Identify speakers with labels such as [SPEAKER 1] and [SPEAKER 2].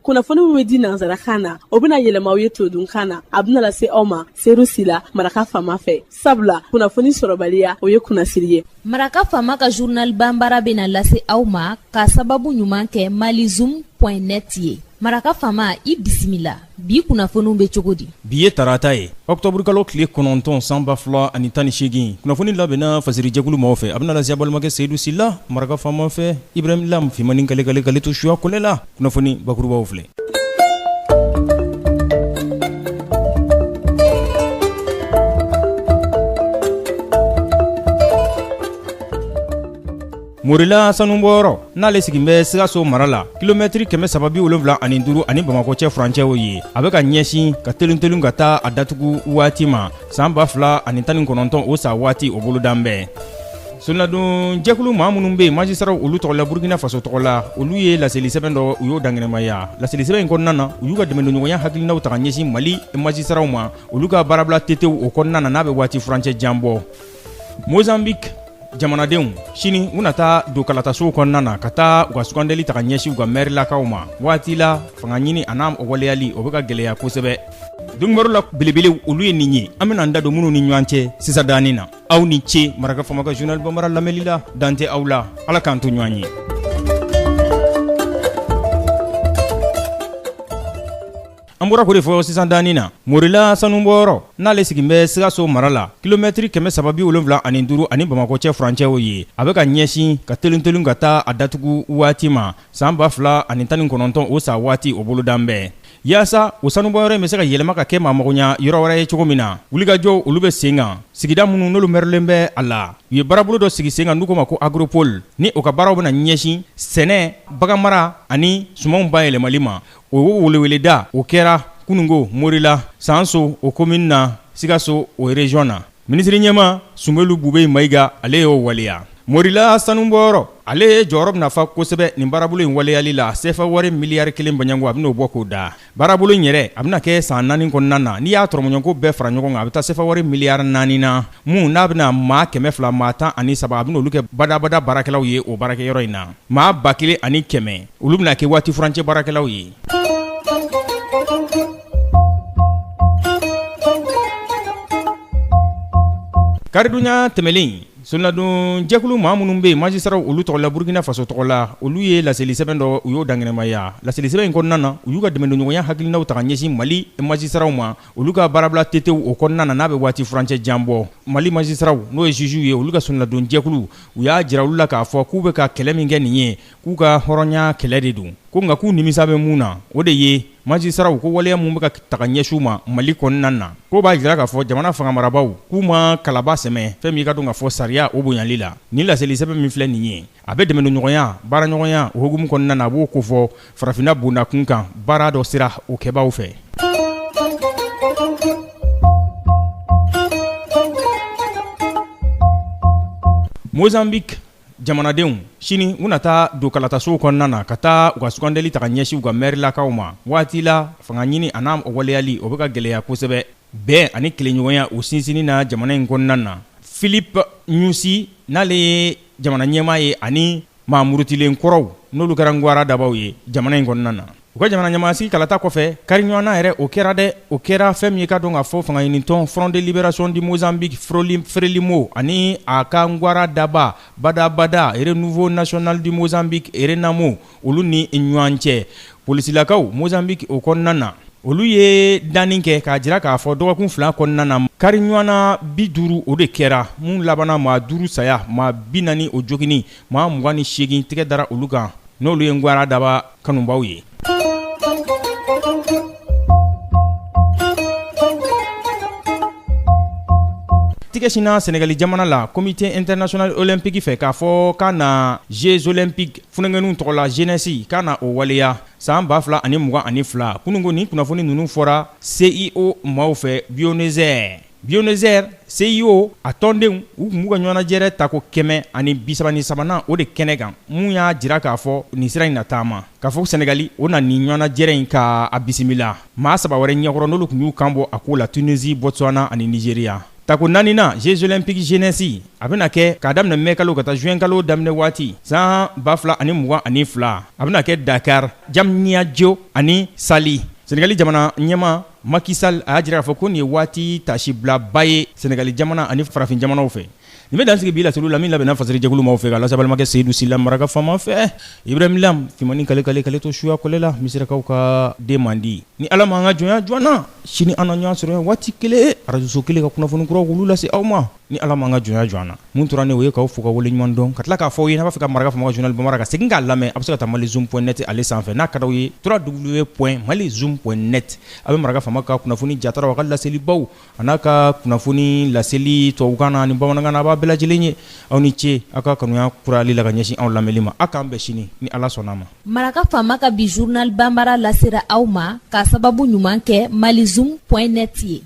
[SPEAKER 1] Kunnafoni min bɛ di nansarakan na, o bɛna yɛlɛma aw ye todunkan na. A bɛna lase aw ma Seru Sila, Maraka Faama fɛ, sabula kunnafoni sɔrɔbaliya, o ye kunnasiri ye.
[SPEAKER 2] Maraka Faama ka journal banbara bɛna lase aw ma ka sababu ɲuman kɛ malizoom point net ye. Maraka Faama, i bisimila. Bi kunnafoniw bɛ cogo di?
[SPEAKER 3] Bi ye tarata ye, ɔkutɔburukalo tile 9 san 2018. Kunnafoni labɛnna fasirijɛkulu maaw fɛ. A bɛna lase balimakɛ Seyidu Sila, Maraka Faama fɛ, Ibrahim Lam Fimani kale kale kale to suya kɔlɛ la. Kunnafoni bakurubaw filɛ. Morila sanubɔyɔrɔ n'ale sigin bɛ Sikaso mara la, kilomɛtiri 375 ani Bamakɔ cɛ furancɛw ye, a bɛ ka ɲɛsin ka telinteli ka taa a datugu waati ma san 2019, o sa waati o bolodan bɛɛ. Soladon jɛkulu maa minnu bɛ yen majisaraw olu tɔgɔ la Burukina faso tɔgɔ la, olu ye laseli sɛbɛn dɔ, u y'o dankɛnɛmaya. Laseli sɛbɛn in kɔnɔna na, u y'u ka dɛmɛdonɲɔgɔnya hakilinaw ta ka ɲɛsin Mali majisaraw ma, olu ka baarabila tetew o kɔnɔna na, n'a bɛ waati furancɛ jan bɔ. Mozambique jamanadenw, sini u na taa don kalatasow kɔnɔna na ka taa u ka sugandeli ta ka ɲɛsin u ka mɛrilakaw ma. Waati la fanga ɲini a n'a waleyali, o bɛ ka gɛlɛya kosɛbɛ. Donkibaru la belebelew, olu ye nin ye. An bɛna an da don minnu ni ɲɔgɔn cɛ sisan danin na. Aw ni ce Maraka Faama ka journal banbara lamɛnli la. Dan tɛ aw la, Ala k'an to ɲɔgɔn ye. An bɔra k'o de fɔ sisan danin na. Morila sanubɔyɔrɔ n'ale sigin bɛ Sikaso mara la, kilomɛtiri 375 ani Bamakɔ cɛ furancɛw ye, a bɛ ka ɲɛsin ka telinteli ka taa a datugu waati ma san 2019, o sa waati o bolodan bɛɛ. Yaasa o sanubɔyɔrɔ in bɛ se ka yɛlɛma ka kɛ maa magoɲa yɔrɔ wɛrɛ ye cogo min na, wulikajɔw olu bɛ sen kan. Sigida minnu n'olu mɛrilen bɛ a la, u ye baarabolo dɔ sigi sen kan n'u k'o ma ko agropole, ni o ka baaraw bɛna ɲɛsin sɛnɛ, baganmara ani sumanw bayɛlɛmali ma. O weleweleda o kɛra kununko Morila Sanso o commune na, Sikaso o région na. Minisiri ɲɛmaa Sumelu Bubɛyi Mayiga, ale y'o waleya. Morila sanubɔyɔrɔ, ale jɔyɔrɔ bɛna fa kosɛbɛ nin baarabolo in waleyali la. Sefa wari miliyari 1 baɲango, a bɛn'o bɔ k'o da. Baarabolo in yɛrɛ, a bɛna kɛ san 4 kɔnɔna na. N'i y'a tɔrɔmɔɲɔgɔnko bɛɛ fara ɲɔgɔn kan, a bɛ taa sefa wari miliyari 4 na. Mun n'a bɛna maa 200 maa 13, a bɛna olu kɛ badabada baarakɛlaw ye o baarakɛyɔrɔ in na. Maa 1100, olu bɛna kɛ waati furancɛ baarakɛlaw ye. Karidonya tɛmɛnen, soladon jɛkulu maa minnu bɛ yen majisaraw olu tɔgɔ la Burukina faso tɔgɔ la, olu ye laseli sɛbɛn dɔ, u y'o dankɛnɛmaya. Laseli sɛbɛn in kɔnɔna na, u y'u ka dɛmɛdonɲɔgɔnya hakilinaw ta ka ɲɛsin Mali majisaraw ma, olu ka baarabila tetew o kɔnɔna na, n'a bɛ waati furancɛ jan bɔ. Mali majisaraw, n'o ye juges ye, olu ka soladon jɛkulu, u y'a jira olu la k'a fɔ k'u bɛ ka kɛlɛ min kɛ nin ye, k'u ka hɔrɔnya kɛlɛ de don. Ko nka k'u nimisa bɛ mun na, o de ye majisaraw ko waleya mun bɛ ka ta ka ɲɛsin u ma Mali kɔnɔna na. K'o b'a jira k'a fɔ jamana fanga marabaaw k'u ma kalaba sɛmɛ fɛn min ka dɔn k'a fɔ sariya o bonyali la. Nin laseli sɛbɛn min filɛ nin ye, a bɛ dɛmɛdonɲɔgɔnya, baaraɲɔgɔnya o hukumu kɔnɔna na, a b'o kofɔ farafinna bonda kun kan baara dɔ sira o kɛbaaw fɛ. Mozambique jamanadenw, sini u na taa don kalatasow kɔnɔna na ka taa u ka sugandeli ta ka ɲɛsin u ka mɛrilakaw ma. Waati la fanga ɲini a n'a waleyali, o bɛ ka gɛlɛya kosɛbɛ. Bɛn ani kelenɲɔgɔnya o sinsinni na jamana in kɔnɔna na, Philippe Nyusi, n'ale ye jamana ɲɛmaa ye, ani maa murutilen kɔrɔw n'olu kɛra ngwara dabaw ye jamana in kɔnɔna na, u ka jamana ɲɛmaasigi kalata kɔfɛ kari ɲɔgɔnna yɛrɛ, o kɛra dɛ. O kɛra fɛn min ye ka dɔn k'a fɔ fanga ɲinitɔn Front de Libération du Mozambique Frelimo ani a ka ngwara daba badabada Renouveau National du Mozambique Renamo, olu ni ɲɔgɔn cɛ. Polisilakaw Mozambique o kɔnɔna na, olu ye danni kɛ k'a jira k'a fɔ dɔgɔkun 2 kɔnɔna na, kari ɲɔgɔnna 50 o de kɛra mun labanna maa 5 saya, maa 40 o joginni, maa 28 tɛgɛ dara olu kan, n'olu ye ngwara daba kanubaw ye. Tigɛ sinna Senegali jamana la comité international olympique fɛ k'a fɔ k'a na Jeux olympiques funankɛninw tɔgɔ la jeunesse k'a na o waleya san 2022. Kununko nin kunnafoni ninnu fɔra CIO maaw fɛ Buenos Aires. Buenos Aires CIO a tɔndenw, u tun b'u ka ɲɔgɔnnajɛrɛ tako 133nan o de kɛnɛ kan, mun y'a jira k'a fɔ nin sira in na taama k'a fɔ Senegali o na nin ɲɔgɔnnajɛrɛ in ka a bisimila maa 3 wɛrɛ ɲɛkɔrɔ, n'olu tun y'u kan bɔ a ko la, Tunisie, Botswana ani Nigeria. Tako naaninan, Jeux olympiques jeunesse, a bɛna kɛ k'a daminɛ mai kalo ka taa juin kalo daminɛ waati san 2022. A bɛna kɛ Dakar, Diamniadio ani Saly. Senegali jamana ɲɛmaa Macky Sall a y'a jira k'a fɔ ko nin ye waati tasibilaba ye Senegali jamana ani farafin jamanaw fɛ. Nin bɛ dan sigi bi laseliw la min labɛnna fasiri jɛkulu maaw fɛ ka lase balimakɛ Seyidu Sila maraka faama fɛ. Ibrahim Lam finmannin kale kale kale to suya kɔlɛ la misirakaw ka den man di. Ni Ala m'an ka jɔnya jɔ an na, sini an na ɲɔgɔn sɔrɔ yan waati kelen, arajoso kelen ka kunnafoni kuraw k'olu lase aw ma. Ni Ala m'an ka jɔnya jɔ an na, mun tora ne o ye k'aw fo ka waleɲuman dɔn, ka tila k'a fɔ aw ye n'a b'a fɛ ka maraka faama ka journal bambara ka segin k'a lamɛn, a bɛ se ka taa malizoom point net ale sanfɛ. N'a ka d'aw ye www point malizoom point net, a bɛ maraka faama ka kunnafoni jataraw, a ka laselibaw a n'a ka kunnafoni laseli tubabukan na ani bamanankan na, a b'a bɛɛ lajɛlen ye. Aw ni ce aw ka kanuya kurali la ka ɲɛsin anw lamɛnli ma. Aw k'an bɛn sini ni Ala sɔnna a ma.
[SPEAKER 2] Maraka faama ka bi journal bambara lasera aw ma k'a sababu ɲuman kɛ malizoom point net ye.